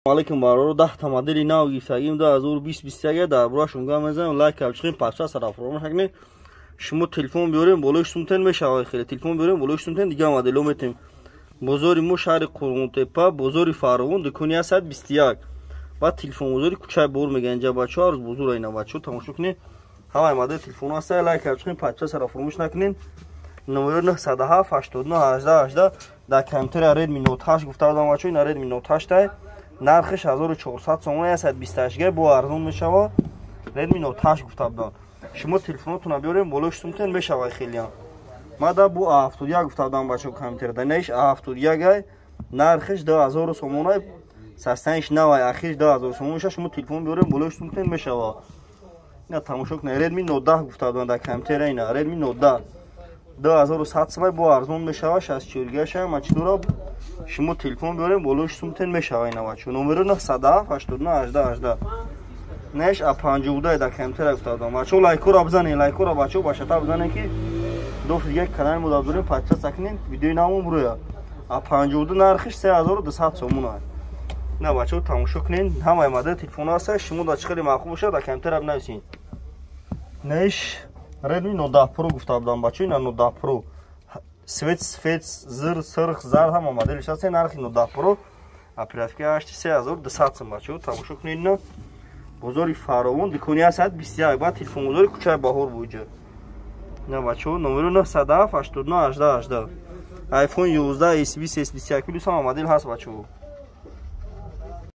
Алейкум, бароро. 10 та модели нав гирифтагим 2020, 21. Дар бораашон гап мезанем. Лайк кардем, подписаться фаромӯш накунед. Шумо телефон биёрем, болои сумтен мешавад. Хеле телефон биёрем, болои сумтен дигар модело метем. Бозори мо шаҳри Қурғонтепа, бозори Фаровон, дукони 121 баъд телефонбозори кӯчаи Бор мегӯян. Инҷа, бачаҳо, ҳар рӯз бозор айна. Бачаҳо, тамошо кунед, ҳамаи модели телефон ҳаста. Лайк кардем, подписаться фаромӯш накунед. Номеро 907 89 18 18. Дар комментария Redmi Note 8 гуфта будам, бачаҳо. Ина Redmi Note 8, нархиш 1400 сомон, 128 га, бо арзон мешава. Redmi Note 8 гуфта будам. Шумо телефонотона биёрем, болои сумтен мешава хелиам. Мада бу А71 гуфта будам, бачаҳо, комментария. Наиш А71 ай, нархиш 2000 сомон, састаниш навай, ахириш 2000 сомон меша. Шумо телефон биёрем, болои сумтен мешава. Ина тамошо кунед, Redmi Note 10 гуфта будам дар комментария. Ина Redmi Note 10, 2100 сомон, бо арзон мешава, 64 гаша ма чи дора. Шумо телефон биёрем, болои сумтен мешава. Ина, бачо, номеро 907 89 18 18. Неш А52 дар комментария гуфта будам. Бачо, лайкора бизанед, лайкора, бачо, башата бизанед, ки доф дига канали мо дорем. Подписаться кунед, видеои навмон буроя. А52 нархиш 3200 сомон аст. На, бачо, тамошо кунед, ҳамаи модели телефон ҳаста. Шумо дар чӣ хеле маъқул бошад, дар комментария бинависед. Неш Redmi Note 10 Pro гуфта будам, бачо. Ина Note 10 Pro, свет сфет, зир, сирх, зард, ҳама моделиш ҳаст. Нархи Note 10 Pro оперативка 8, 3200 сом. Бачо, тамошо кунед, ина бозори Фаровон, дукони 121, баъд телефонбозори кӯчаи Баҳор буҷа. На, бачо, номеро 907 89 18 18. iPhone 11, S20, S21 Plus, ҳама модел ҳаст, бачо.